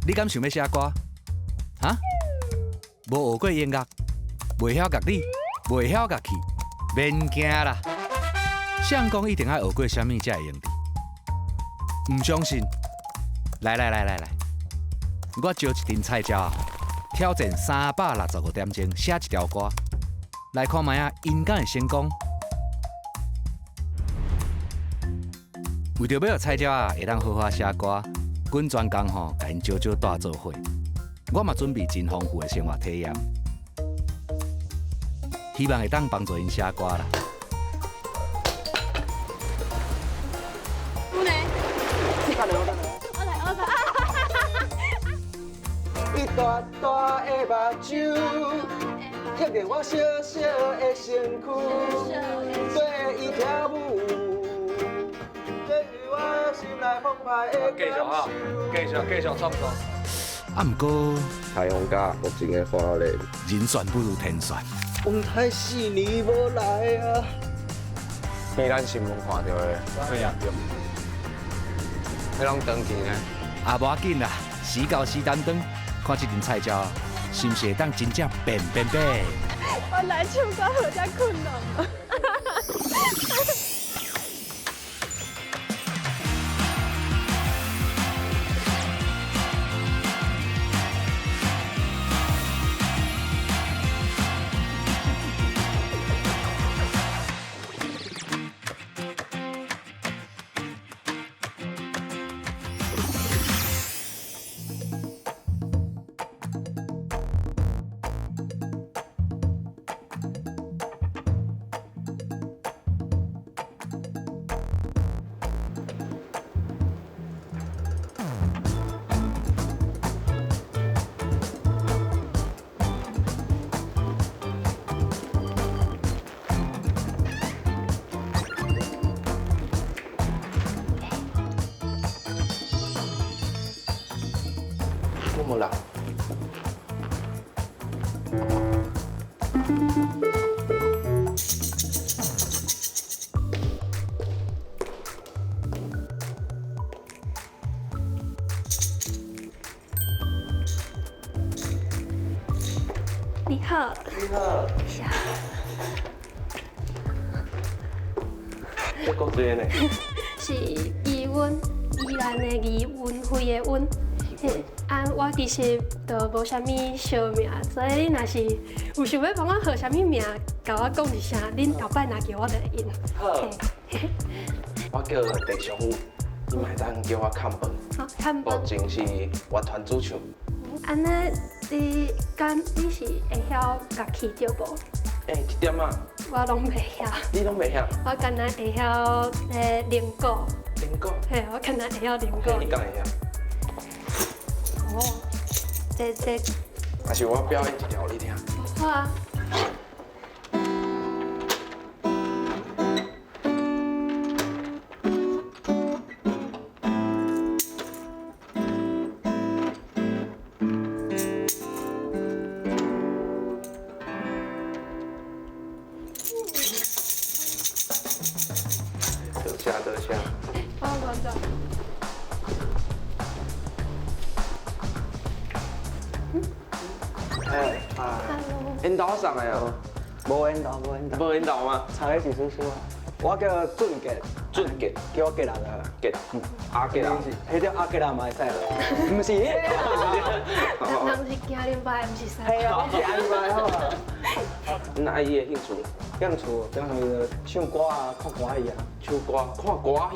你敢想欲寫歌？哈？無學過音樂，袂曉樂理，袂曉樂器，免驚啦！誰講一定愛學過啥物才會用著？毋相信？來來來來來，我招一陣菜鳥，挑戰365點鐘寫一條歌，來看覓仔，𪜶敢會成功？為著欲予菜鳥仔會當好好寫歌，阮專工吼共𪜶招招帶做伙，我嘛準備真豐富的生活體驗，希望會當幫助𪜶寫歌啦。有呢？我來，我來。伊大大的目睭，吸引我小小的身軀，對伊跳舞，這是我心內澎湃的繼續啊，繼續繼續創作。啊，毋過台風假目前的花蓮，人算不如天算。風太四年無來啊！比咱新聞看著的更嚴重。彼攏長期呢？啊，無要緊啦，時到時擔當，看這陣菜鳥是毋是會當真正變變變。我來唱歌好遮困難。無啦。你好。你好。謝。這國際呢？是怡溫，宜蘭的宜，溫慧的溫。啊，我其實就無啥物小名，所以你若是有想欲幫我號啥物名，共我講一聲，恁後擺若叫我就會應。好。我叫鄭祥富，你嘛會當叫我崁飯。好，崁飯。目前是樂團主唱。按呢，你敢你是會曉樂器對無？欸，一點仔。我攏袂曉。你攏袂曉？我干焦會曉彼鈴鼓。鈴鼓。嘿，我干焦會曉鈴鼓。你敢會曉？哦，這這。還是我表演一條你聽。好啊。多謝多謝。我關咗。哎，𪜶兜送的哦。無緣投，無緣投。無緣投嗎？查的是叔叔啊。我叫俊傑，俊傑，叫我傑啦就好。傑，阿傑啦，彼叫阿傑啦嘛會使啦。毋是，人人是行禮拜，毋是使。係啊，我是阿禮拜好啊。那伊的興趣？興趣，平常時唱歌啊，看歌戲啊。唱歌，看歌戲。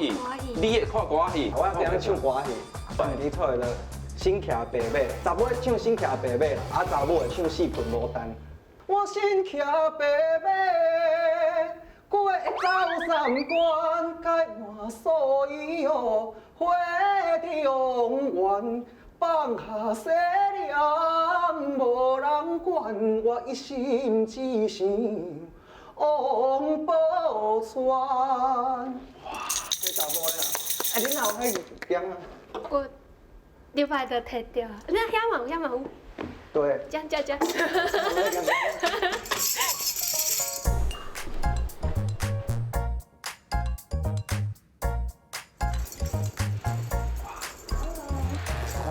你會看歌戲？我會曉唱歌戲，放佇厝的身騎白馬，查某唱身騎白馬，啊查某會唱四盆牡丹。我身騎白馬，過走三關，解滿所有火中原，放下世人無人管，我一心只想王寶釧。哇！彼查某咧，欸，你哪有彼邊啊？我禮拜就摕著，你遐嘛有，遐嘛有。對。遮遮遮。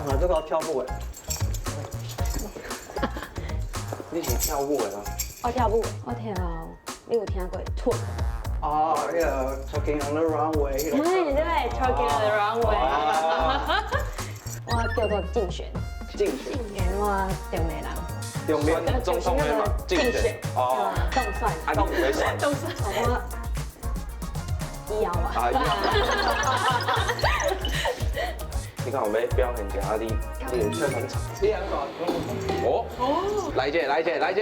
看这个跳舞的。你是跳舞的吗？我跳舞，我跳，你有聽過 twerk？哦，那個 Twerking on the runway。對對，Twerking on the runway。我叫做競選。競選。選我中暝人。中暝總統的嘛，競選。哦。當選。啊，你有欲選？當選。我以後啊。你敢有欲表現一下你你的專長？你按怎？哦。哦。來者，來者，來者。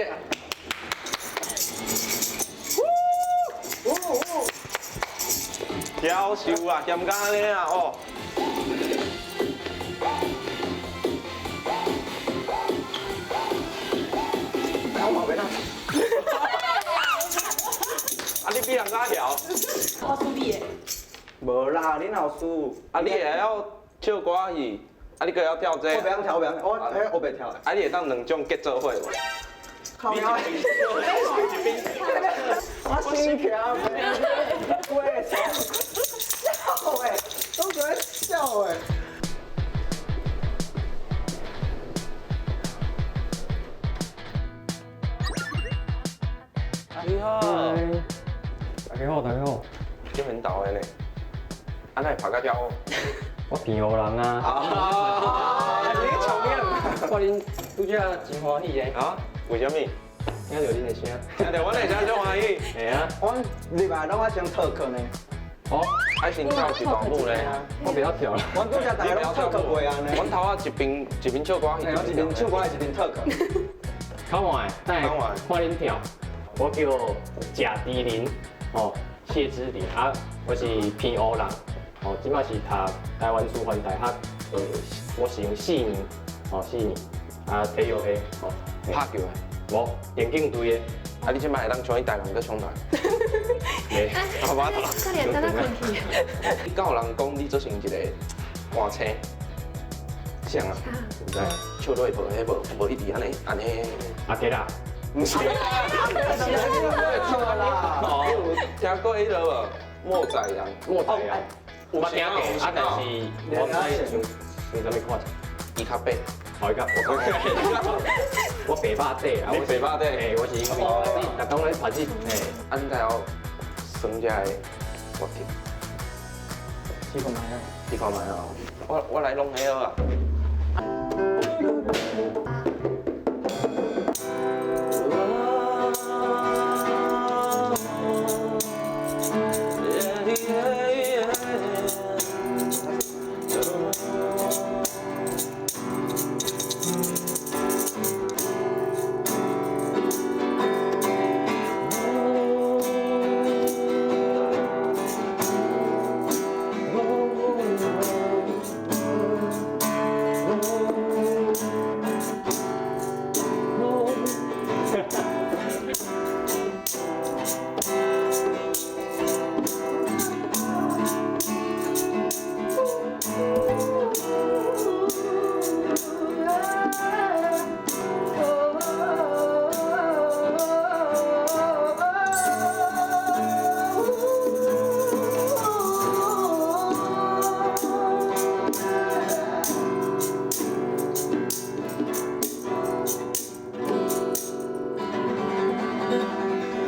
夭壽啊，咸甲按呢啊哦。我嘛袂当。啊，你比人較曉。我輸你的。無啦，你哪有輸？啊，你會曉唱歌仔戲，啊，你閣會曉跳這個？我袂曉跳，我袂曉，我欸我袂跳。啊，你會當兩種結做伙無？靠！我先徛喂，笑欸，攏在笑欸。你好，大家好，大家好。這邊逗的呢，啊，哪會拍甲遮烏？我平湖人啊。啊，你臭面。我恁拄才真歡喜的。啊？為啥物？聽著恁的聲。聽著阮的聲足歡喜。會啊。阮入來攏愛先 talk 呢。哦，愛先跳一段舞呢。我袂曉跳啦。阮拄才大家攏 talk 過啊呢。阮頭仔一邊一邊唱歌，一邊唱歌一邊 talk。較晚，等下看恁跳。我叫賈迪林，哦，謝之林啊，我是平湖人，哦，這擺是讀台灣師範大學，我是用四年，哦，四年，啊，體育系，哦，拍球的，無，田徑隊的。啊，你這擺會當衝去台南閣衝來？袂，好吧。可憐，等下睏去。你敢有人講你做成一個歌星？誰啊？毋知。笑落去無？彼無無一直按呢按呢。阿杰啦。毋是啦，哦，你有聽過彼个無？莫仔人，莫仔人，有捌聽過，啊，但是我毋知像像啥物看。伊較白，哦，伊較我白肉底啦，你白肉底，嘿，我是因為若講咧白子，嘿，啊，你敢會曉耍這个樂器？試看覓啊？試看覓啊！我來弄彼好啊。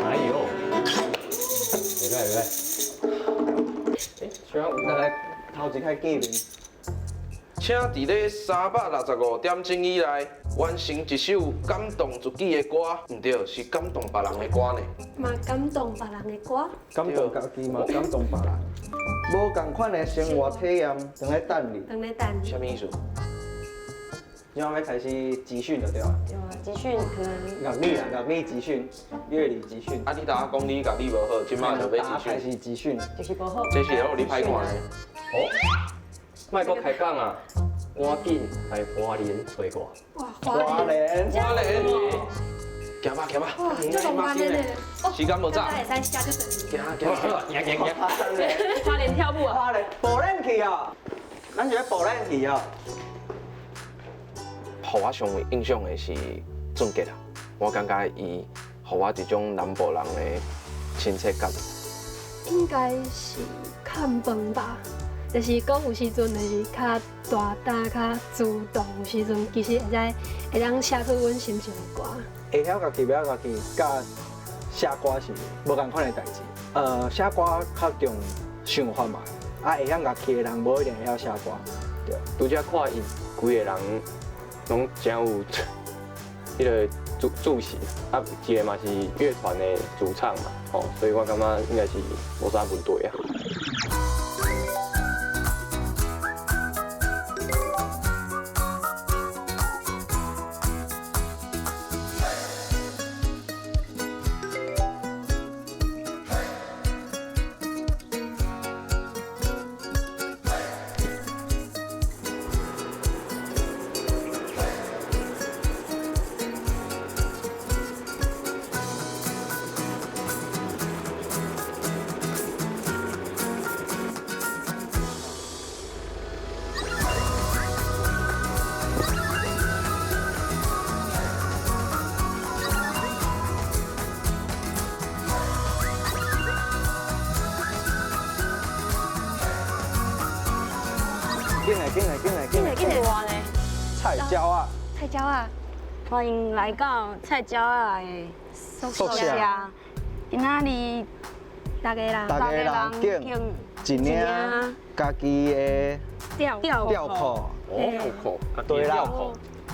哎呦，袂歹袂歹。欸，咱來頭一擺見面。請佇咧365點鐘以內完成一首感動自己的歌，毋對，是感動別人的歌呢。嘛感動別人的歌。感動家己嘛，感動別人。無仝款的生活體驗，正咧等你。正咧等你。啥物意思？這擺欲開始集訓就對啊。對啊，集訓可能。樂理啊，樂理集訓，樂理集訓。啊，你頭仔講你樂理無好，這擺就欲集訓。開始集訓。就是無好。這是予你歹看的。哦，莫閣開講啊！趕緊來花蓮揣我。哇，花蓮。花蓮。行吧行吧。哇，這浪漫的呢。時間無早。會使寫就行行行行行。花蓮跳舞啊！花蓮，步練去啊！咱是欲步練去啊！予我上有印象的是俊傑啊，我感覺伊予我一種南部人的親切感。應該是崁飯吧，就是講有時陣就是較大膽、較主動，有時陣其實會使會當寫出阮心情的歌。會曉家己，袂曉家己，佮寫歌是無仝款的代誌。寫歌較重想法嘛，啊，會曉樂器的人無一定會曉寫歌。對。拄才看𪜶規个人攏誠有彼个自信，啊，一个嘛是樂團的主唱嘛，吼，所以我感覺應該是無啥問題啊。緊來緊來緊來緊來緊來！菜鳥仔，菜鳥仔，歡迎來到菜鳥仔的宿舍。今仔日逐个人，逐个人揀一領家己的吊吊褲。吊褲，對啦，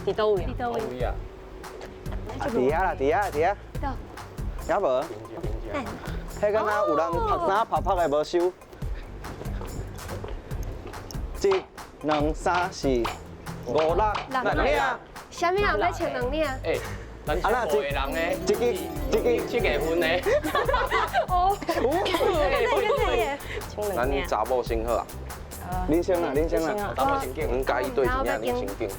佇佗位？佇佗位啊？佇遐啦，佇遐，佇遐。猶無？彼敢若有人曝衫曝曝的無收。一、兩、三、四、五、六，六領。啥物人欲穿兩領？欸，咱這五個人呢？一支、一支七個分呢？哦，咱查某先好啊。恁先啦，恁先啦。查某先拣，阮佮意对一领，恁先拣。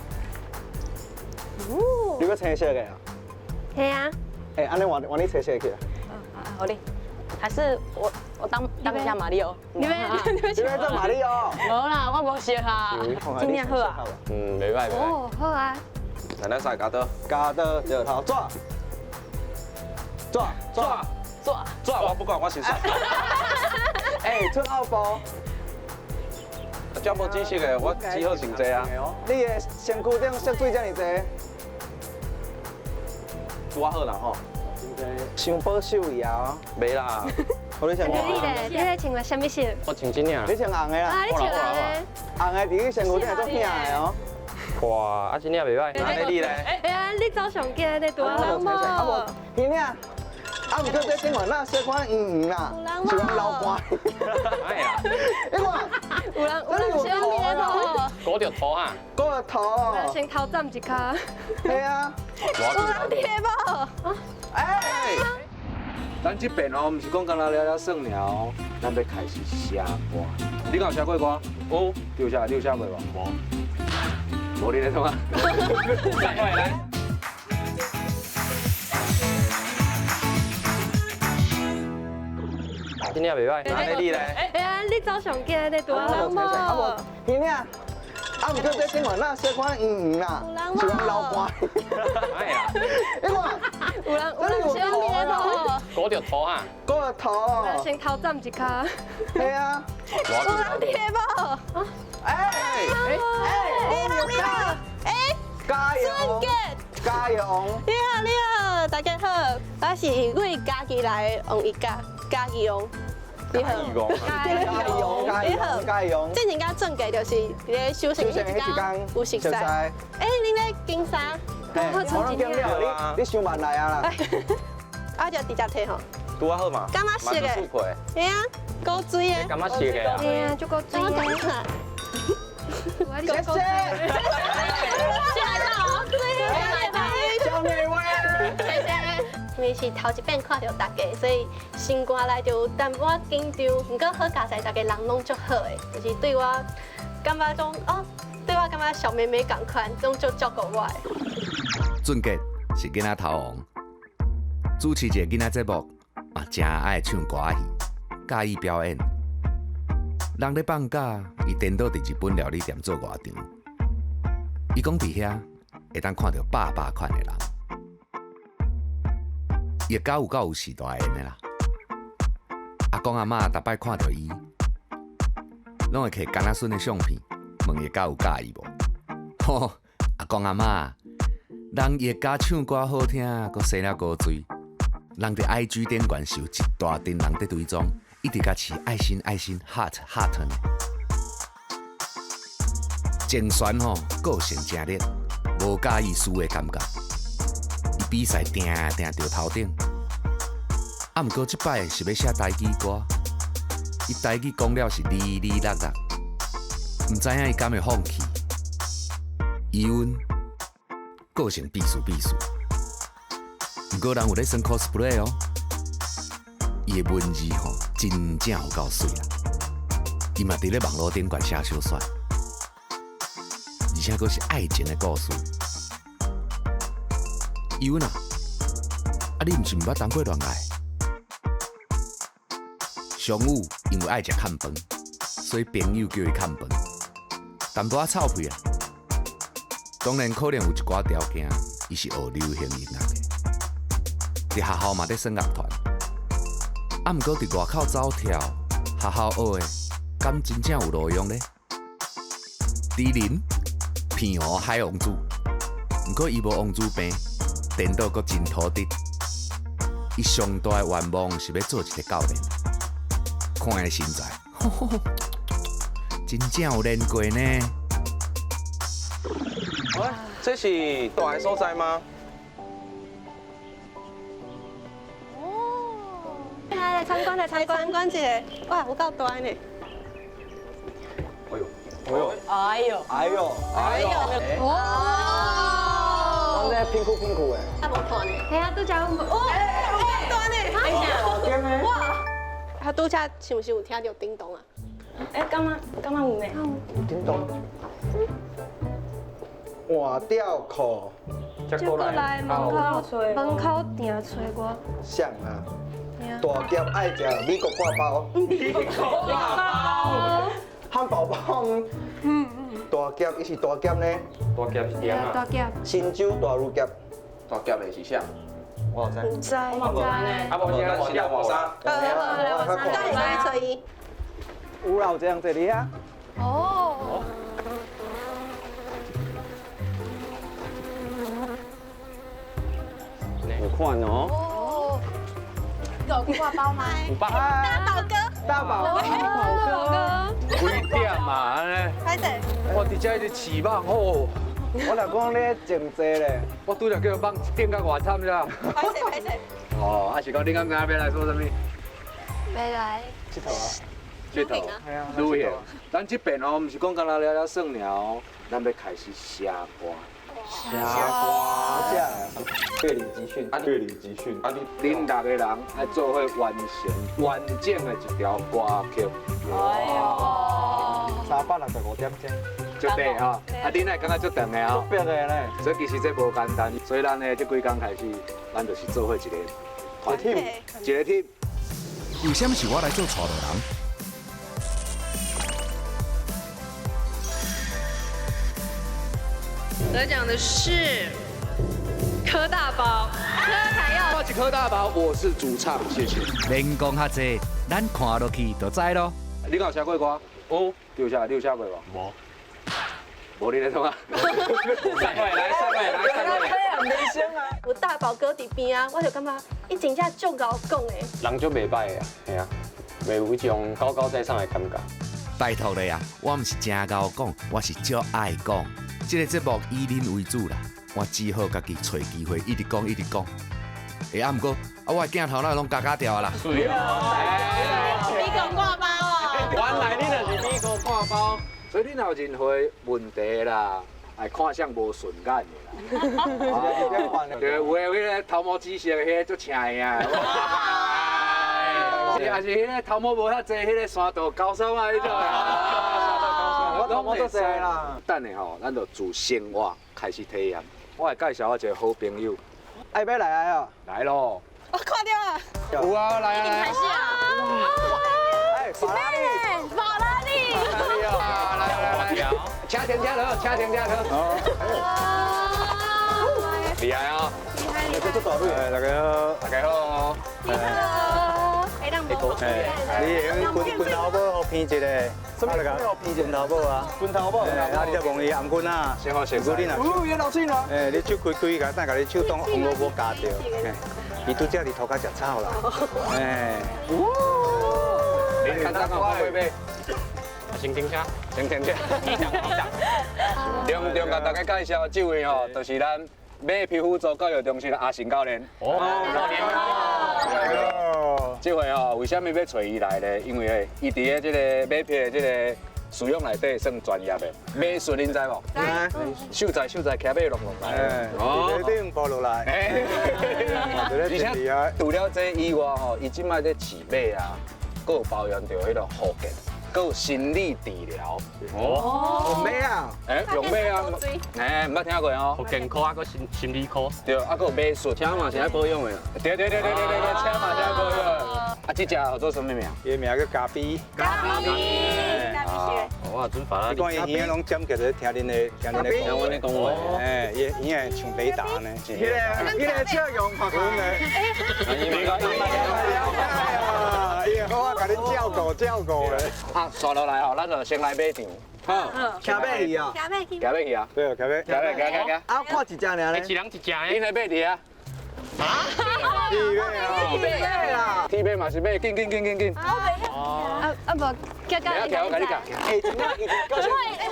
你欲青色的啊？嘿啊。欸，按呢換換你青色去啊。好哩。還是我當一下馬里奧。你欲你欲做馬里奧？無啦，我無識啊。這領好啊。嗯，袂䆀袂䆀。哦，好啊。來，咱三個鉸刀。鉸刀石頭紙。紙紙紙紙，我不管，我先說。欸，出後步。這無知識的，我只好先坐啊。你的身軀頂色水這麼濟。拄仔好啦吼。傷保守去啊！袂啦，我你穿。你咧，你咧穿啥物色？我穿這領。你穿紅的啦。啊，你穿紅的。紅的佇你身軀頂足顯的哦。哇，啊這領袂䆀。按呢你咧？哎呀，你走上緊，你拄仔人無？啊無，彼領，啊毋過這頂面哪小可圓圓啦，是阮流汗。哎啦。你看，有人有人小面的頭。裹著頭啊！裹著頭。先頭斬一跤。對啊。有人貼無？哎，咱這邊哦，毋是講干焦了了耍爾哦，咱欲開始寫歌。你敢有寫過歌？有，你有寫？你有寫過無？無。無你咧創啊？來來。這領袂䆀。按呢你咧？哎呀，你走上緊，你拄仔人無？啊無，彼領，啊毋過這頂面哪小可圓圓啦，是阮流汗。哎啦。你看。有人有人小面的頭。裹著頭啊！裹著頭。先頭斬一跤。對啊。有人貼無？哎哎哎！加油！加油！你好，你好，大家好，我是為嘉義來的王一嘉，嘉義王。你好，嘉義王，你好，嘉義王。之前佮鄭傑就是佇咧修行彼一工有熟似。欸，恁咧揀衫？我攏揀了，你傷慢來啊啦。啊，就直接提吼。拄仔好嘛？感覺熟的。嘿啊，古錐的。感覺熟的啊。嘿啊，足古錐的。謝謝。小美威。謝謝。因為是頭一遍看著大家，所以心肝內就有淡薄仔緊張。毋過好佳哉，逐家人攏足好的，就是對我感覺講哦，對我感覺小妹妹仝款，攏足照顧我的。俊傑是囡仔頭王，主持一个囡仔節目，嘛誠愛唱歌仔戲，佮意表演。人咧放假，伊顛倒佇日本料理店做外場。伊講佇遐會當看著百百款的人，伊甲有夠有時代緣的啦。阿公阿嬤逐擺看著伊，攏會摕柑仔孫的相片，問伊敢有佮意無？吼，阿公阿嬤，人會教唱歌好聽，閣生了高水。人佇 IG 頂懸受一大陣人佇追蹤，一直共飼愛心愛心 heart heart 呢。鄭璇吼個性誠烈，無佮意輸的感覺。伊比賽定定著頭頂，啊，毋過這擺是欲寫台語歌，伊台語講了是哩哩啦啦，毋知影伊敢會放棄。伊阮個性必輸必輸，毋過人有咧耍 cosplay 哦，伊的文字吼真正有夠媠啦。伊嘛佇咧網路頂懸寫小說，而且閣是愛情的故事。伊阮啊，啊你毋是毋捌談過戀愛？上午因為愛食崁飯，所以朋友叫伊崁飯，淡薄仔臭屁啊。當然可能有一寡條件，伊是學流行音樂的，佇學校嘛佇耍樂團，啊，毋過佇外口走跳，學校學的，敢真正有路用咧？豬林鼻湖海王子，毋過伊無王子病，顛倒閣真土直。伊上大的願望是欲做一个教練，看伊身材，吼吼，真正有練過呢。喂，這是大的所在嗎？哦，來來參觀來參觀觀一下，哇，有夠大呢！哎呦，哎呦，哎呦，哎呦，哎呦，哦，我這拼酷拼酷的，啊，無看呢，係啊，拄才有，哦，有夠大呢，哇，啊，拄才是毋是有聽到叮咚啊？哎，敢若敢若有呢？有叮咚。換吊褲，才過來門口門口定揣我。啥啊？大俠愛食美國掛包。美國掛包。漢堡包。嗯嗯。大俠伊是大俠呢？大俠是點啊？大俠。新州大乳俠。大俠的是啥？我有知。毋知。我無知。啊，無是咱是來換衫。好好，來換衫，等下再揣伊。有啦，有這樣坐哩啊。哦。有看哦。哦。有掛包嗎？有包。大寶哥。大寶哥。大寶哥。幾點啊？按呢？歹勢。我佇遮一直飼蠓吼。我若講你種濟咧，我拄才叫蠓叮甲偌慘了。歹勢歹勢。哦，啊是講你敢知影欲來做啥物？欲來。𨑨迌啊。𨑨迌。旅行。咱這邊哦，毋是講干焦了了耍爾哦，咱欲開始寫歌。寫歌，這樂理集訓，啊，樂理集訓，啊，你恁六個人愛做伙完成完整的一條歌曲。哇！365點鐘，足短吼，啊，恁會感覺足長的吼？足迫的咧。所以其實這無簡單，所以咱呢這幾工開始，咱就是做伙一個團體，一個 team。為啥物是我來做帶路人？得獎的是柯大寶，柯凱耀。我是柯大寶，我是主唱，謝謝。免講較濟，咱看落去就知囉。你敢有寫過歌？有，你有寫，你有寫過無？無。無你咧創啊？三位來，三位來，三位。有大寶哥佇邊啊，我就感覺伊真正足𠢕講的。人足袂歹的啊，嘿啊，袂有一種高高在上的感覺。拜託咧啊，我毋是誠𠢕講，我是足愛講。這個節目以恁為主啦，我只好家己揣機會，一直講一直講。欸，啊，毋過啊，我的鏡頭哪會攏加加掉啊啦？是哦。美國掛包哦。原來你就是美國掛包，所以你若有任何問題啦，愛看啥無順眼的啦。對，有的彼個頭毛紫色，彼個足邪的啊。是，還是彼個頭毛無遐濟，彼個山道高手啊，彼種啊。我頭毛足濟啦。等下吼，咱就自生活開始體驗。我會介紹我一個好朋友。愛欲來啊！來咯。我看到啊。有啊，來啊。一定開始啊。哎，法拉利。法拉利。來來來，車停車好，車停車好。厲害啊！厲害厲害。這做大腿。大家好，大家好。你好。會當你会用拳拳头母予鼻一个，啊，那个拳头母啊，拳头母，啊，你再摸伊頷颈啊，先好先。如果你若手，哎，你手开开，共等共你手挡红萝卜夹著，伊拄则伫涂跤食草啦，哎。你较早看过马？先停车，先停车。隆重共大家介绍这位吼，就是咱马皮肤组教育中心的阿成教练。哦，教练好。这回吼，为啥物欲揣伊来呢？因为伊伫咧这个马匹的这个饲养内底算专业的。马术恁知无？秀才秀才骑马弄落来。哦，顶步落来。而且除了这以外吼，伊这摆咧饲马啊，阁有包含著彼个护健。阁有心理治疗。哦，用马啊？欸，用马啊？欸，毋捌听过哦。护健科啊，阁心理科。对，啊，阁有马术，车嘛是爱保养的。对对对对对对，车嘛是爱保养的。啊，这只叫做啥物名？伊的名叫咖啡。咖啡。我准发啦。你看伊耳拢尖起来，听恁的，听恁的听阮咧讲话。哎，伊耳会像雷达呢。彼个笑容看看的。伊会好啊，共恁照顾照顾的。啊，刷落来吼，咱就先来马场。好，骑马去啊？骑马去。骑马去啊？对，骑马。骑马，骑骑骑。啊，看一只尔咧。一人一只。恁来马伫啊？啊？铁马啊！铁马啦！铁马嘛是马，紧紧紧紧紧。啊啊无，叫教练。我共你教。欸，真正伊是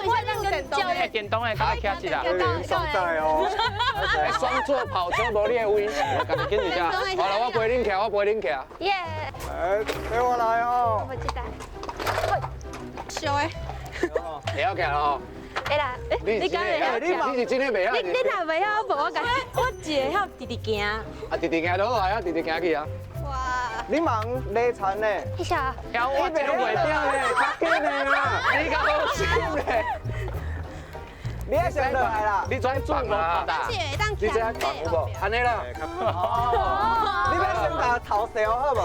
我那个教练。电动的，甲我骑一下。双载哦。双座跑车无你的位，家己紧一下。好啦，我陪恁骑，我陪恁骑。耶！哎，陪我来哦。我记得。烧的。会晓骑了吼。会啦，你敢会晓？你是真的袂晓？你若袂晓，无我共。我一会晓直直行。啊，直直行就好啊，直直行去啊。哇！你忙犁田呢？一下。我一路袂掉咧，较紧的啦。你较好心咧。你爱先落来啦。你转转啦。你这样放有无？按呢啦。哦。你欲先共头洗好无？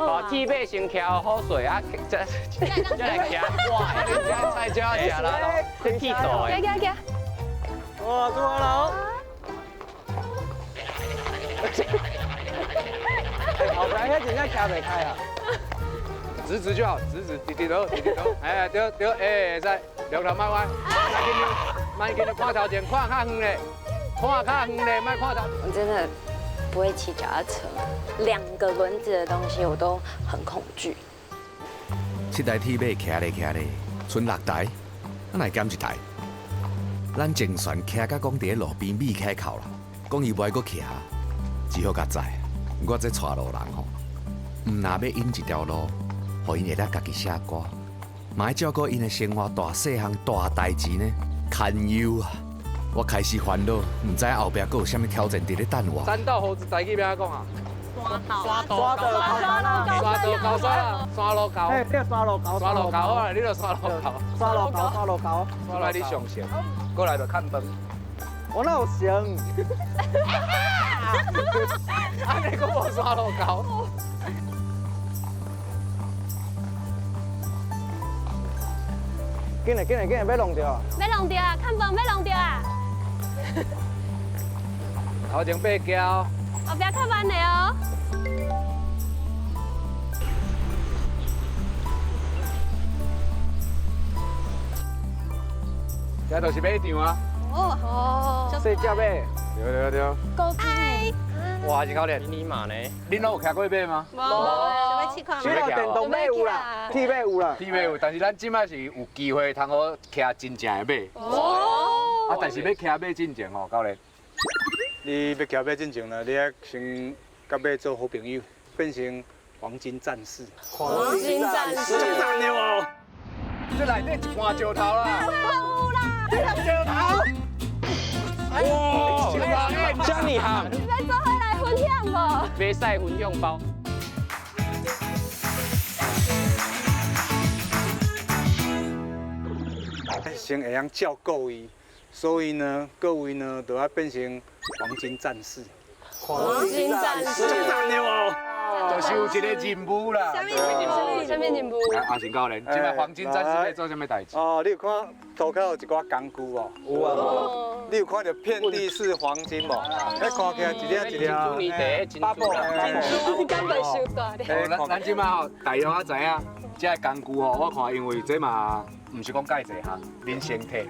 哦，铁马先骑好势啊，再来骑。哇，你这菜鸟食啦，这铁道的。行行行。哇，出发了。后边遐真正骑袂开啊。直直就好，直直，直直落，直直落。哎，对对，哎，会使，两头莫弯，莫紧张，看头前，看较远咧，看较远咧，莫看头。我真的不会骑脚踏车，两个轮子的东西我都很恐惧。七台铁马骑咧骑咧，賰6台，哪会减一台？咱前船骑甲讲伫咧路边米开口啦，讲伊无爱阁骑，只好共载。我这带路人吼，毋若欲引一条路，予𪜶会当家己写歌，嘛爱照顾𪜶的生活大细项大代志呢，堪忧啊！我开始烦恼，毋知后壁阁有啥物挑战伫咧等我。山道猴子台语欲按怎讲啊？山道山道高山啦，山路高。嘿，叫山路高。山路高啊，你就山路高。山路高，山路高。过来你上线，过来就看饭。我哪有成？按呢阁无山路高。紧来，紧来，紧来，欲弄著啊！欲弄著啊！看饭欲弄著啊！头前爬桥。后壁较慢的哦。这就是马场啊。哦哦。细只马。对对对。高级。哇，真教练。迷你马呢？恁拢有骑过马吗？无。想欲试看觅。电动马有啦，铁马有啦。铁马有，但是咱这摆是有机会通好骑真正的马。哦。啊，但是欲骑马进前哦，教练。你欲骑马进前啦，你爱先佮马做好朋友，变成黄金战士。黄金战士。真赞的哦！这内底一盘石头啦。有啦。这石头。哇！这厉害。你欲做伙来分享无？马赛分享包。先会晓照顾伊，所以呢，各位呢，都要变成黄金战士。黄金战士。真赞的哦！就是有一个任务啦。啥物任务？啥物任务？阿成教练，这摆黄金战士欲做啥物代志？哦，你有看涂跤有一寡工具无？有啊。你有看著遍地是黄金无？彼看起来一粒一粒。八宝。珍珠，敢袂伤大粒。咱这摆吼，大约我知影，这个工具吼，我看因为这嘛。毋是讲盖济项，恁先提。你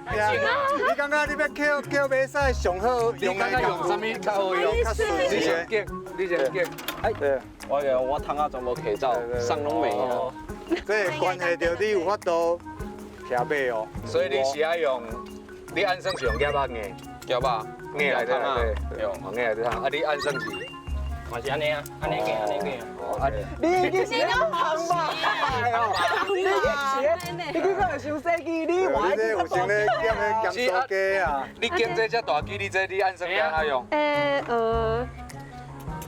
感觉你欲捡捡马屎上好用？你感觉用啥物较好用？你先拣，你先拣。哎，对，我我窗仔全部提走，送拢袂啊。这关系著你有法度骑马哦。所以你是爱用，你按算是用夹仔硬？夹仔硬来对对，用硬来对啊，你按算是？嘛是按呢啊，按呢拣，按呢拣。你去是咧行吧？你去是咧，你去讲会伤细机，你话你有先咧减咧减手机啊？你拣这只大机，你这你按算按怎用？按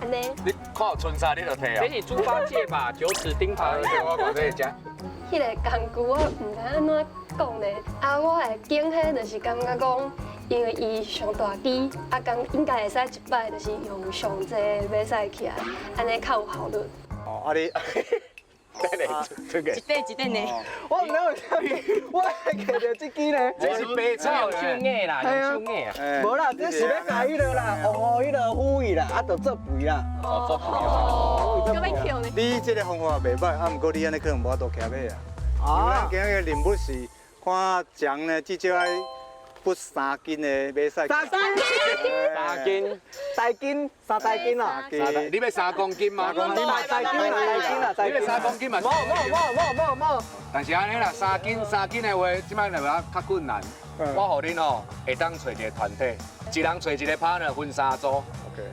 呢。你看有春衫你就提啊。这是猪八戒吧？九齿钉耙。我讲这只。彼个工具我毋知按怎讲咧，啊，我会拣彼就是感觉讲。因为伊上大支，啊，讲应该会使一摆，就是用上济马屎起来，按呢较有效率。哦，啊你，这个，一块一块呢。我毋知为啥物，我会摕著这支呢。这是白草用手硬啦，用手硬啊。无啦，这是欲共彼个啦，黄乌彼个虎鱼啦，啊，就做肥啦。哦，做肥哦。阁欲捡呢？你这个方法袂䆀，啊，毋过你按呢可能无法度骑马啊。因为咱今日的任务是看将呢，至少爱。不3斤的马屎，3斤，3斤，大斤，3大斤啦。你欲3公斤吗？ 3公斤嘛，大斤啦，大斤啦，你欲3公斤嘛？无无无无无无。但是按呢啦，3斤3斤的话，这摆来较困难。我予恁吼，会当揣一个团体，一人揣一个 partner 分3组。 OK。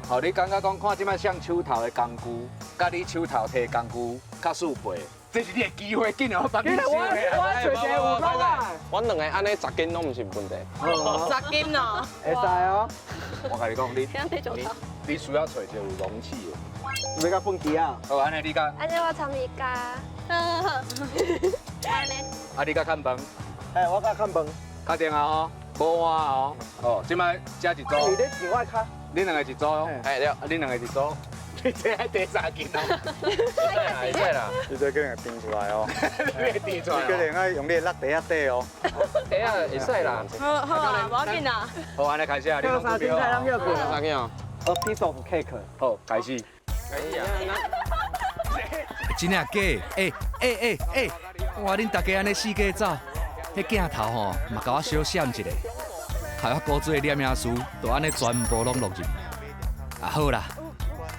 好，你感觉讲看这摆上手头的工具，佮你手头提工具较适配。这是你的机会，紧我帮你我我揣一个有讲啊！我两个按呢10斤拢毋是问题。10斤哦，会使哦。我共你讲，你需要揣一个有容器的。欲共分机啊？好，按呢你共。按呢我参伊加。按呢。啊，你共看饭。哎，我共看饭。确定啊吼，无换哦。哦，这摆这一组。你咧上我跤。你两个一组。哎对，啊，你两个一组。你这爱提3斤哦？会使啦，你这可能会甜出来哦。你会甜出来。你可能爱用你的落袋仔底哦。袋仔会使啦。好好啊，无要紧啦。好，按呢开始啊，你3斤菜拢叫过。3斤哦。 A piece of cake。好，开始。开始啊！真正假？欸欸欸欸！哇，恁大家按呢四界走，彼镜头吼嘛共我小闪一下，害我古锥的摄影师就按呢全部拢录入去。啊好啦。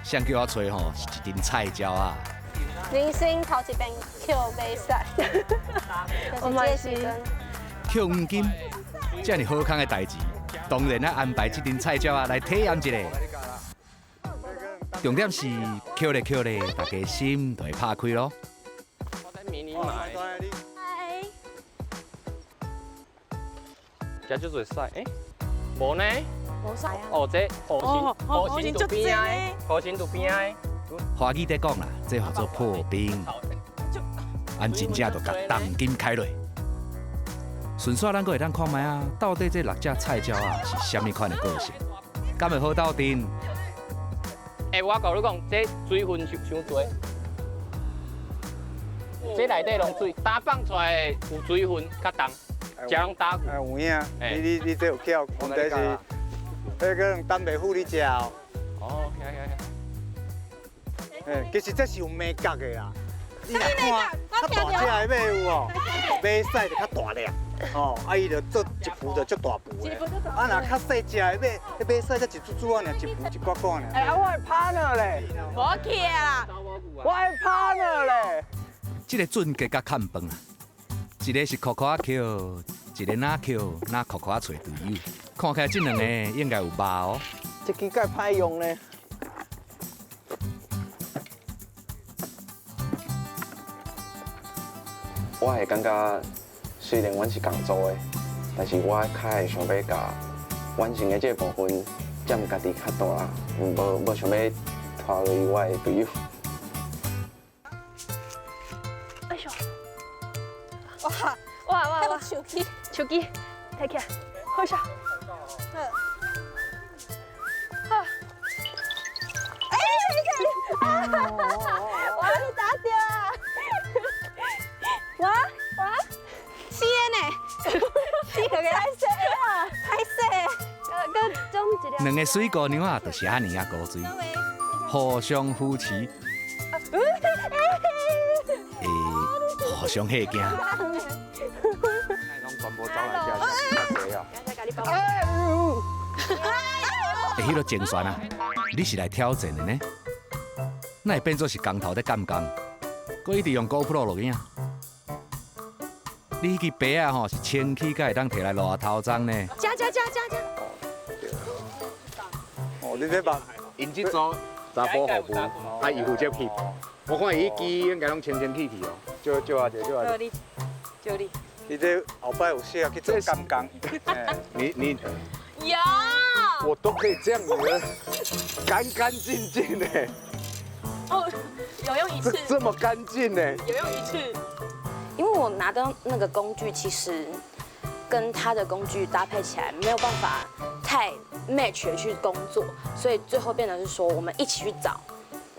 谁叫我揣吼是一阵菜鸟啊！人生头一遍捡马屎，我嘛是。捡黄金，这尔好康的代志，当然爱安排这阵菜鸟啊来体验一下。重点是捡咧捡咧，大家心就会拍开咯。我在迷你买。这就是屎，欸，无呢？无屎啊！哦，这河心河心渡边仔，河心渡边仔。华语在讲啦，这号做破冰。俺真正就共重金开落。顺续咱阁会当看觅啊，到底这6只菜鸟啊是啥物款的个性？敢会好斗阵？欸，我共你讲，这水分伤伤济，这内底拢水，打放出来有水分较重，这拢打。哎，有影，你这有巧，问题是。彼可能等袂赴你食哦。哦，行行行。哎，其实这是有美角的啦。啥物美角？较大只的马有哦，马屎就较大粒，哦，啊伊就做一浮就足大浮的。啊，若较细只的马，马屎才一撮撮尔，一浮一寡寡尔。哎，啊我的 partner 咧。无去啦。我的 partner 咧。这个准价格看饭啊，一个是酷酷仔捡，一个哪捡哪酷酷仔揣队友。看起来这两个应该有肉哦。这支盖歹用呢。我会感觉，虽然阮是仝组的，但是我较会想欲共完成的这个部分占家己较大啦，无想欲拖累我的队友。哎呦！哇哇哇哇！手机手机，提起来，好笑。好。哎，我你打著啊！我我四个呢，四个歹势啊，歹势。阁总一个。两个水姑娘啊，就是按呢仔古锥，互相扶持，会互相吓惊。全部走来遮，较济啊！欸，彼个精选啊，你是来挑战的呢？哪会变做是工头咧监工？阁一直用 GoPro 录影？你彼支白仔吼是清气才会当提来路头鬃呢？加加加加加！哦，你这把，𪜶这组查埔服务，啊，伊负责翕。我看伊彼支应该拢清清气气哦，少少啊，少啊。你，就你。你这后摆有适合去做监工。你有，我都可以这样子，干干净净的。哦，有用一次。这么干净呢？有用一次。因为我拿到那个工具，其实跟他的工具搭配起来没有办法太 match 去工作，所以最后变成是说我们一起去找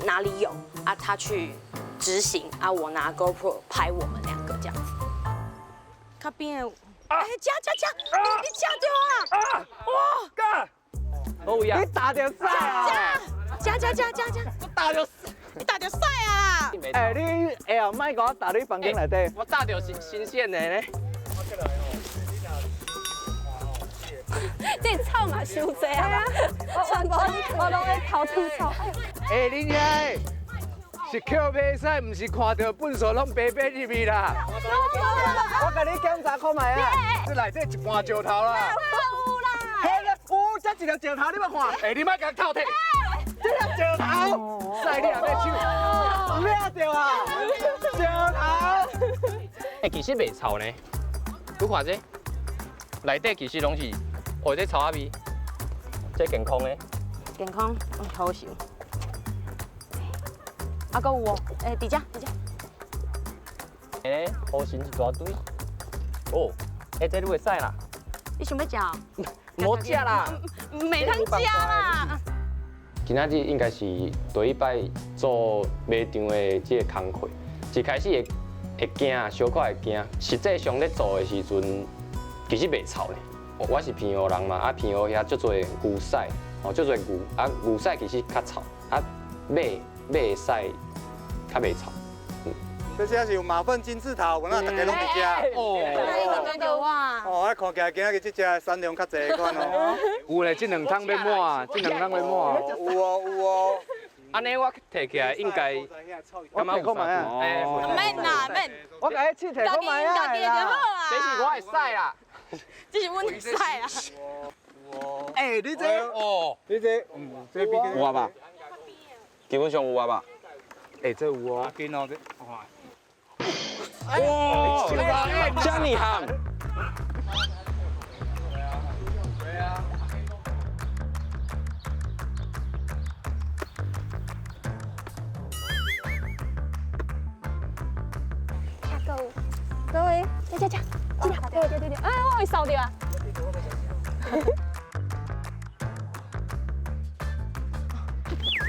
哪里有啊，他去执行啊，我拿 GoPro 拍我们两个这样子。较边的，哎，吃吃吃，你吃著啊！哇，好呀！你打著屎啊！吃吃吃吃吃，我打著，你打著屎啊！哎，你哎呀，莫共我打你房间内底。我打著是新鲜的呢。这草嘛伤济啊！全部我拢咧偷吐草。哎，恁遐是捡马屎，毋是看著粪扫拢白白入去啦。我共你检查看觅啊！这内底一盘石头啦。有啦。嘿，有这一粒石头，你欲看？哎，你莫共偷摕。这粒石头，屎你也欲抢？掠著啊！石头。哎，其实袂臭呢。你看这，内底其实拢是，哦，这臭仔味，这健康的。健康，好受。啊，阁有哦，哎，伫遮，伫遮。哎，乌神一大堆。哦，哎，这你会使啦？你想欲食？无食啦。袂通食啦。今仔日应该是第一摆做马场的这个工课，一开始会会惊，小可会惊。实际上咧做的时阵，其实袂臭咧。我是平湖人嘛，啊平湖遐足济牛屎，哦足济牛，啊牛屎其实较臭，啊马马的屎较袂臭。这遮是有马粪金字塔，有哪大家拢伫遮。哦，哦，啊看起来今仔日这只产量较济款哦。有咧，这两桶欲满，这两桶欲满。有哦有哦。按呢我提起来应该，我提看觅啊。免啦免。我共你试提看觅啊。家己就好啊。这是我的屎啦。这是阮的屎啦。哎，你这哦，你这，这比有啊吧？基本上有啊吧？哎，这有哦。紧哦这。哇！这么夯。各位，这这这，这对对对对，哎，我会扫著啊。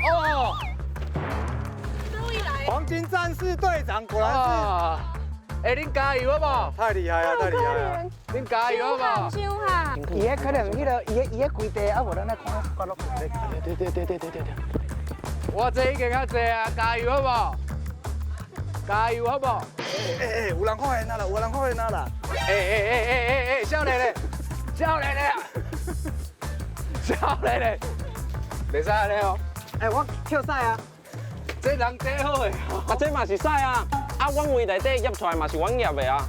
哦，黄金战士队长果然是，哎，恁加油好无？太厉害了，太厉害了！恁加油好无？伤哈！伊迄可能彼个，伊彼规地啊，无咱来看看落去。对对对对对对对。我这已经较济啊，加油好无？加油好无？哎哎，有人发现啊啦，有人发现啊啦！哎哎哎哎哎哎，少年嘞，少年嘞，少年嘞，袂使按呢哦。哎，我跳屎啊！这人这好的，啊，这嘛是屎啊！啊，阮位内底验出来嘛是阮验的啊。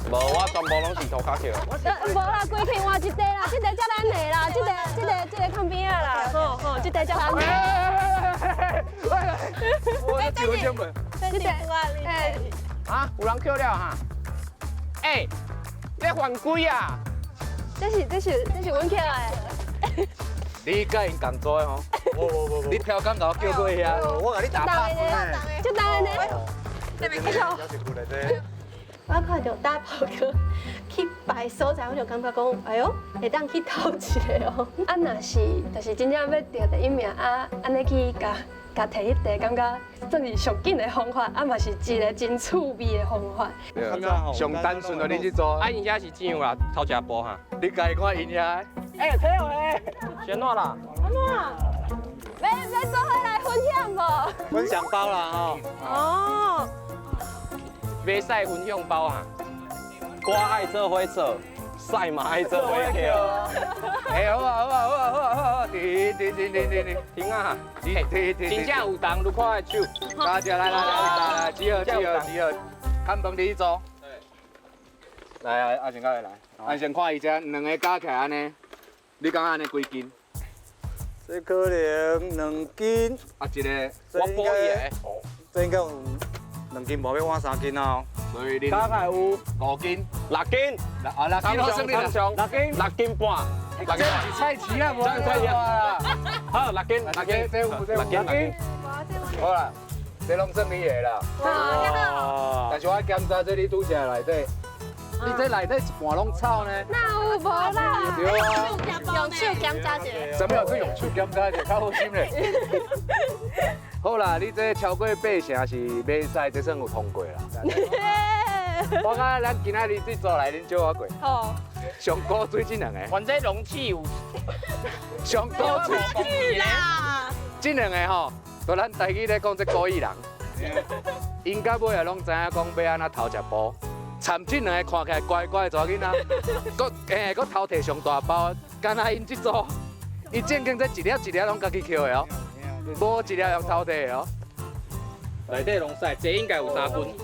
无，我全部拢是涂跤捡。无啦，规气换一块啦，这块才咱的啦，这个靠边仔啦，好好，这块才咱的。我结婚没？这个哎，啊，有人捡了哈？哎，你犯规啊！这是阮捡的。你佮𪜶仝组的吼？无，你超工共我叫过去啊？我共你打拍就当的呢。我看著大炮哥去摆所在，我就感觉讲，哎哟，会当去偷一个哦。啊，若是就是真正欲得第一名啊，按呢去共共提去提，感覺算是上緊的方法，啊嘛是一個真趣味的方法。上單純的恁這組。啊，𪜶遮是怎樣啦？偷食步哈？你家己看𪜶遐。欸，睇下咧。先怎啦？安怎？欲做伙來分享無？分享包啦吼。哦。馬賽分享包啊！歌愛做伙做，賽嘛愛做伙跳。欸，好啊，好啊，好啊，好啊，好啊，停停停停停停，停啊！停停停，真正有动，你看的手。大家來來來來來，集合集合集合，看饭你做。來啊，阿成過來來，阿先看伊這兩個加起來按呢，你感覺按呢幾斤？這可能2斤。啊，一個我補伊的。這應該有2斤無，欲換3斤哦。所以你加起來有5斤、6斤，啊6斤好算你啦，6斤，6斤半。這是菜市啊，無菜市啊。好，6斤，6斤，這有這有6斤。好啦，這攏算你的啦。哇！但是我檢查這你拄則內底，你這內底一半攏草呢。哪有無啦？對啊。用手檢查一下。什麼叫做用手檢查一下？較好心咧。好啦，你這超過8成是馬賽，這算有通過啦。我感覺咱今仔日這組來，恁招我過。好。上古水這兩個。反正容器有。上古水啦。這兩個吼，就咱台語咧講這古語人。𪜶到尾也攏知影講欲按怎偷食步，參這兩個看起來乖乖的查某囡仔，閣閣偷提上大包，敢若𪜶這組，伊正經這一粒一粒攏家己抾的哦，無一粒用偷提的哦。內底攏屎，這應該有3斤。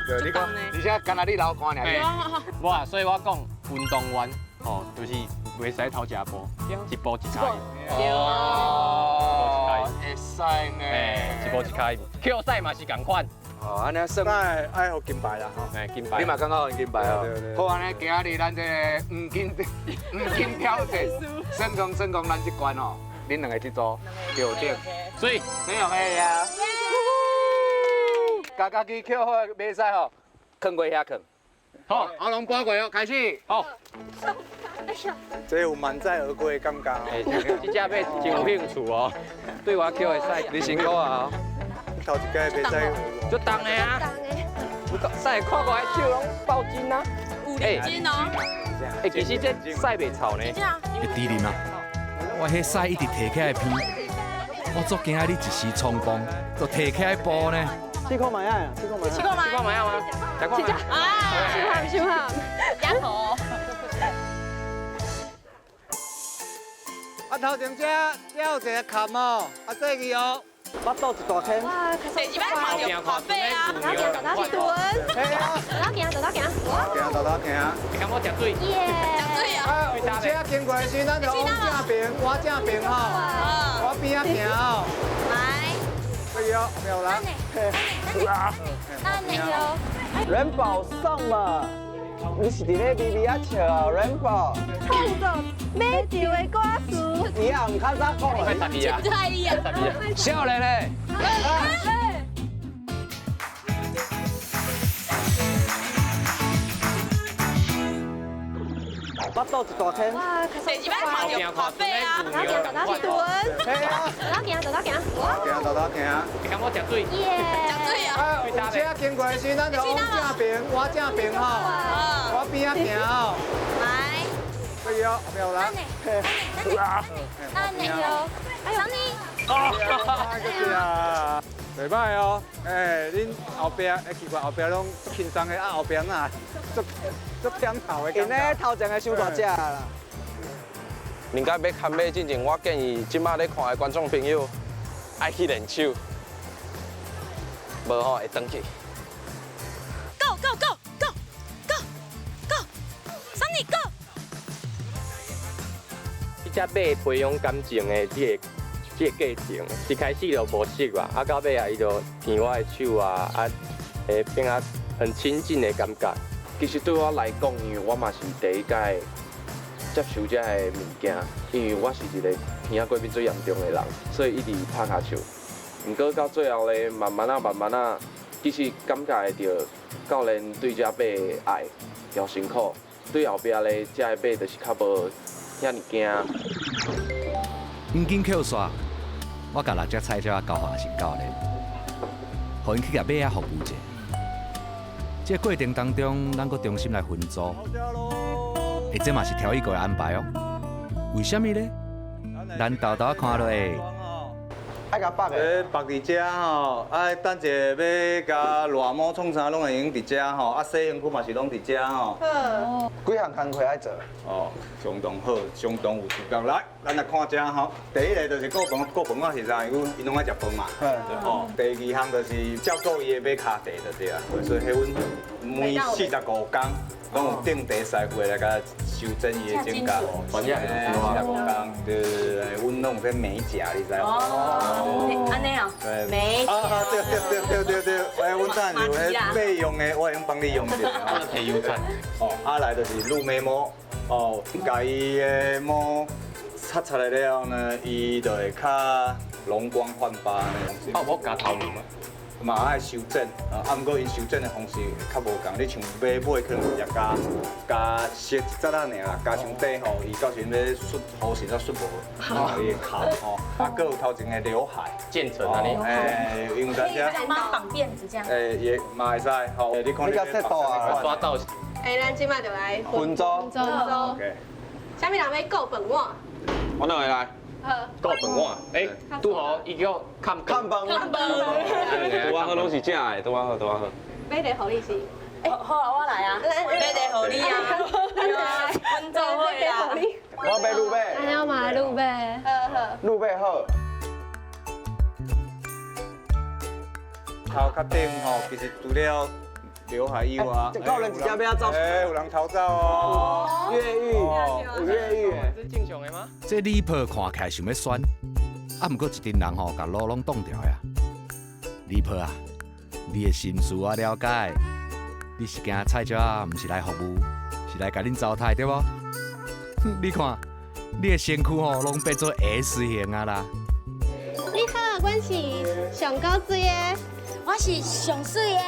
對，你講，而且敢若你流汗爾。無啊，所以我講運動員吼，就是袂使偷食步，一步一跤印。哦，會使呢，一步一跤印，捡屎嘛是仝款。哦，按呢算愛愛予金牌啦吼。哎，金牌。你嘛感覺予金牌哦？好，按呢今仔日咱這個黃金黃金挑戰，算講算講咱這關哦，恁兩個這組對頂。所以，你用的呀。共家己抾好袂使吼，囥過遐囥。好，我攏搬過哦，開始。好。這有滿載而歸的感覺。欸，這隻馬真有興趣哦，對我抾會使。你辛苦啊。頭一屆袂使。足重的啊！有屎看過來手攏爆筋啊！有認真哦。欸，其實這屎袂臭呢。會滴哩嗎？我彼屎一直提起來鼻，我足驚你一時衝動就提起來步呢。試看覓啊！試看覓。試看覓。試看覓啊嗎？試看覓。啊！小喊小喊。加頭。啊，頭前這這有一個坎哦，啊，過去哦。腹肚一大坑。哇！第一擺看著看白啊！倒行，倒行，倒行，倒行，行，倒行。你敢我食水？耶！食水啊！啊，有車經過的時，咱就往正邊，我正邊吼，我邊仔行哦。來。可以哦，沒有啦。那你哦。人寶送嘛？你是佇咧微微仔笑哦，人寶。創作美酒的歌詞。你也毋較早講啦。真在意啊！少年嘞。腹肚一大坑。哇！第一擺看著看白啊！倒行，倒行，倒行，倒行，行，倒行。你敢我食水？耶！食水啊！啊，有車經過的時，咱就往正邊，我正邊吼，我邊仔行哦。來。可以哦，沒有啦。那你哦，小你。啊，袂歹哦，欸，恁後壁，欸，奇怪，後壁攏輕鬆的，啊，後壁哪足足點頭的。𪜶咧頭前的傷大隻啦。人家欲牵马进前，我建议这马咧看的观众朋友爱去练手，无吼会转去。 Go go go go go go， Sunny go。这只马培养感情的这个过程，一开始就无熟啊，啊到尾啊，伊就牵我的手啊，啊，会变啊很亲近的感觉。其实对我来讲，因为我嘛是第一届接受这个物件，因为我是一个耳仔过敏最严重的人，所以一直拍跤手。毋过到最后咧，慢慢啊，慢慢啊，其实感觉会著教练对这马的爱诚辛苦，对后壁咧，这个马就是较无遐尔惊。黄金扣煞，我共六隻菜鳥仔交予阿成教練，予𪜶去共馬仔服務者。這個過程當中，咱閣重新來分組。欸，這嘛是調議過的安排哦。為啥物呢？咱沓沓仔看落去。愛共縛的。縛佇遮吼，啊，等者欲共賴毛創啥攏會用佇遮吼，啊，洗身軀嘛是攏佇遮吼。好。幾項工課愛做？哦，相當好，相當有時間。來，咱來看遮吼。第一个就是顧飯，顧飯我是啥？因𪜶攏愛食飯嘛。哦。第二項就是照顧伊的馬跤蹄就對啊。所以彼阮每45工，攏有定期師傅會來共修整伊的指甲。專業的45工，對對對，阮攏有咧美甲，你知無？哦，按呢哦，美甲。啊，對對對對對對，哎，阮等有彼備用的，我會用幫你用者。提油菜。哦，啊來就是擼眉毛，哦，共伊的毛擦擦了了後呢，伊就會較容光煥發。啊，有無咬頭毛嗎？嘛愛修剪，啊，毋過𪜶修剪的方式較無仝，你像馬尾可能直接咬咬削一節仔爾啦，咬傷短吼，伊到時陣欲梳胡鬚才梳無，伊會哭吼。啊，閣有頭前的劉海，漸層按呢，欸，因為咱這幫綁辮子這樣。欸，也嘛會使，吼，你看你抓造型。欸，咱這擺就來分組。分組。啥物人欲顧飯碗？我哪會來？顧飯碗，欸，拄好伊叫崁崁飯，崁飯，拄仔好攏是正的，拄仔好，拄仔好。買茶予你是？欸，好啊，我來啊，買茶予你啊，阮做伙啦。我欲滷馬。按呢嘛滷馬。好好。滷馬好。頭殼頂吼，其實除了劉海以外，這高人一隻欲走。欸，有人逃走哦。越獄，有越獄的。這正常的嗎？這禮婆看起來想欲選，啊，毋過一陣人吼，共路攏擋牢啊。禮婆啊，你的心思我了解，你是驚菜鳥仔，毋是來服務，是來共恁糟蹋對無？你看，你的身軀吼，攏變做 S 型啊啦。你好，阮是上古水的，我是上媠的，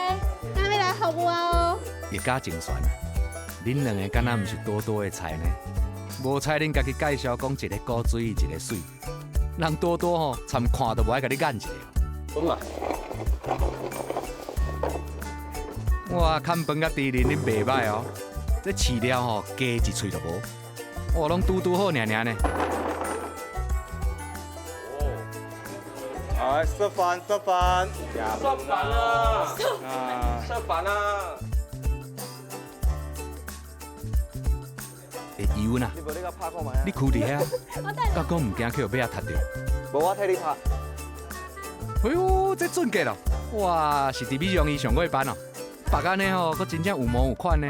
咱欲來服務哦。一家真悬，恁兩个敢若毋是多多的菜呢？無彩恁家己介紹講一個古錐，一個媠，人多多吼，參看都無愛共你眼一下。分嘛。哇，崁飯佮豬苓恁袂䆀哦，這飼料吼加一喙就無，哇，攏拄拄好爾爾呢。來，食飯，食飯，食飯啊！食飯啊！欸，伊阮啊，你跍佇遐，敢講毋驚去予馬仔踢著？無，我替你拍。哎喲，這準格咯！哇，是佇美容院上過班哦，縛按呢吼，閣真正有模有款呢。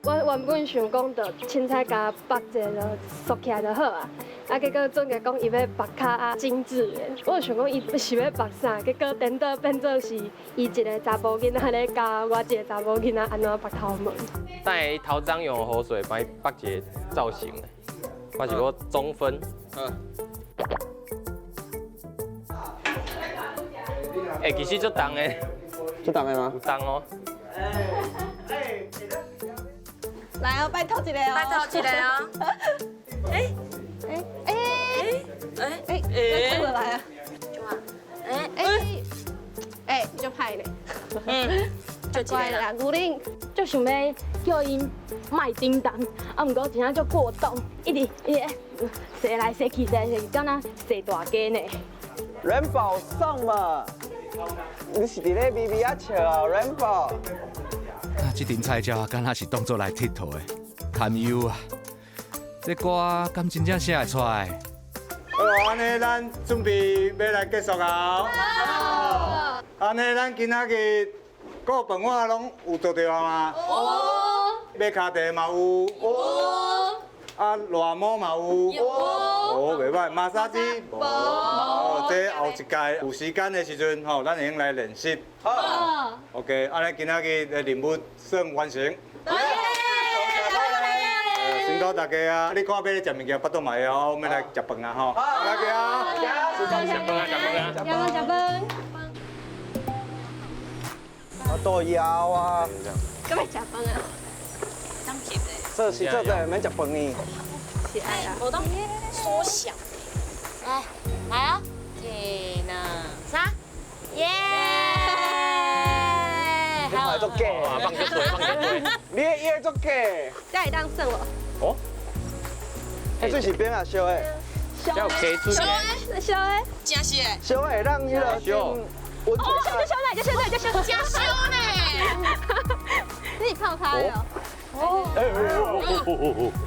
我原本想講，就凊彩共縛者就束起來就好啊。啊，結果準格講伊欲縛較啊精緻的，我就想講伊是欲縛啥，結果顛倒變做是伊一個查埔囡仔咧教我一個查某囡仔按怎縛頭毛。等下頭髒用雨水幫伊縛一個造型，我是講中分。嗯。欸，其實足重的。足重的嗎？有重哦。來哦，拜託一下哦。拜託一下哦。欸欸欸欸欸，出來啊！欸欸欸，足歹咧。嗯，足乖啦，牛奶。足想欲叫𪜶莫叮當，啊，毋過真正足過動，一直一直踅來踅去，踅來踅去，敢若踅大街呢。人寶送嘛？你是佇咧微微仔笑哦，人寶。啊，這陣菜鳥敢若是當作來𨑨迌的，堪憂啊！這歌敢真正寫會出來？好，按呢咱準備欲來結束啊！按呢咱今仔日顧飯碗攏有做著啊嘛？有。馬跤蹄嘛有。有。啊，賴毛嘛有。有。哦，袂䆀，馬殺雞。無。哦，這後一屆有時間的時陣吼，咱會用來練習。好。OK，按呢今仔日的任務算完成。辛苦大家啊！你看欲咧食物件，腹肚嘛會哦，我們來食飯啊吼！大家啊，食飯啊，食飯啊，食飯食飯。我肚枵啊！敢欲食飯啊？這是做這免食飯呢。是愛啊。我都縮小。來，來啊！一、兩、三，耶！你看足假，放足多，放足多。你的伊足假。這會當算無？哦。這是邊啊燒的？燒的，燒的，燒的，真是的。燒的，讓彼个燒。哦，這燒呢，這燒呢，這燒，真燒呢。你泡開哦。哦。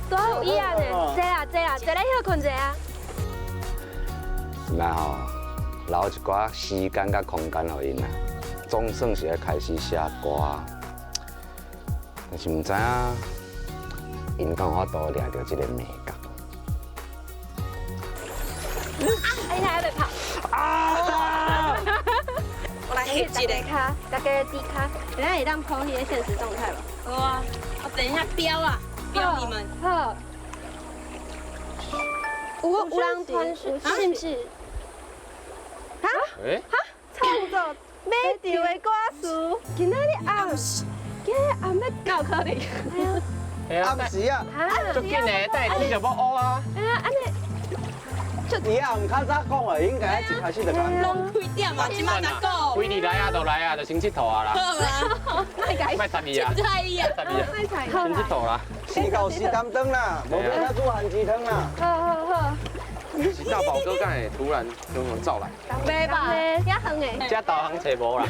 多有椅仔呢，坐啦坐啦，坐咧歇睏者啊。這擺吼，留一寡時間佮空間予𪜶啦，總算是愛開始寫歌，但是毋知影𪜶敢有法度掠著這個眉角。啊，你還欲拍？啊！我來翕一個跤，大家低跤，等下會當 po 彼个限時動態無？好啊，我等一下標啊，標你們。好。有人傳訊，是毋是？哈？哈？創作馬場的歌詞，今仔日暗，今仔日暗欲哪有可能？暗時啊，足緊的，等下天就欲烏啊。哎呀，按呢。伊也毋較早講的，應該一開始就講。攏幾點啊？這馬才講。規日來啊，就來啊，就先𨑨迌啊啦。好啊，莫共伊。莫插伊啊！插伊啊！插伊啊！先𨑨迌啦。時到時擔當啦，無變他煮番薯湯啦。好好好。是大寶哥敢會突然雄雄走來？袂吧？遐遠的。這導航揣無啦。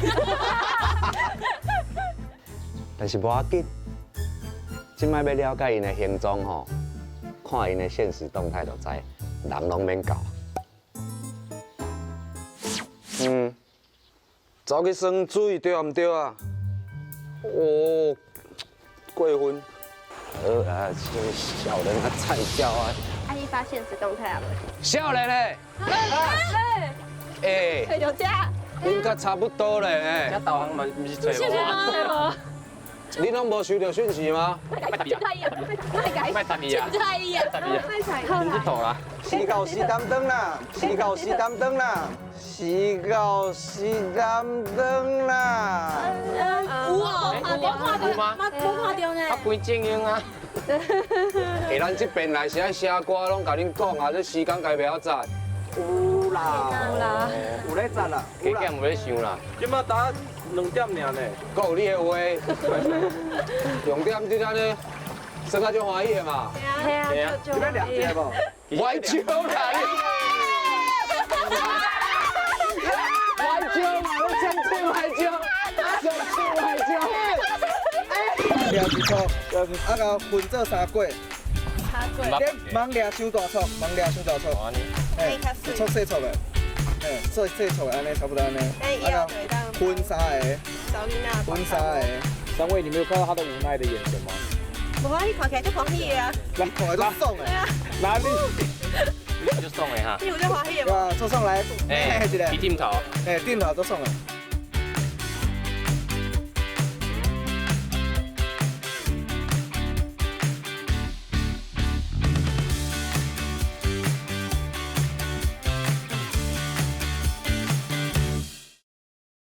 但是無要緊，這擺欲了解𪜶的行蹤吼，看𪜶的限時動態就知，人攏免到。嗯，走去耍水對毋對啊？哦，過分。好啊，這個少年啊，菜鳥啊。啊，你發限時動態啊無？少年嘞，欸，揣著遮。應該差不多咧。這導航嘛，毋是揣無啊？你攏無收著訊息嗎？莫插伊啊！莫插伊啊！插伊啊！插伊啊！先𨑨迌啦。時到時擔當啦，時到時擔當啦，時到時擔當啦。有哦，無看著嗎？無看著呢。啊，規靜音啊。欸，咱這邊來是愛寫歌，攏共恁講啊，這時間家袂曉紮。有啦，有啦，有咧紮啦，加減有咧想啦。這馬打2點爾呢，閣有你的話，重點就按呢，算較足歡喜的嘛。係啊，你欲掠一个無？歪招啦！歪招嘛，你真正歪招，真正歪招。掠一撮，啊，共分做三粿。蠓掠傷大撮，蠓掠傷大撮。嘿，一撮細撮的，嘿，細細撮的按呢，差不多按呢。啊，分三个，分三個。三位，你沒有看到他的無奈的眼神嗎？無啊，伊看起來足歡喜的啊。來，看起來足爽的。哪裡？足爽的哈。你有足歡喜的無？哇，足爽來，哎，一個。頂頭。哎，頂頭足爽的。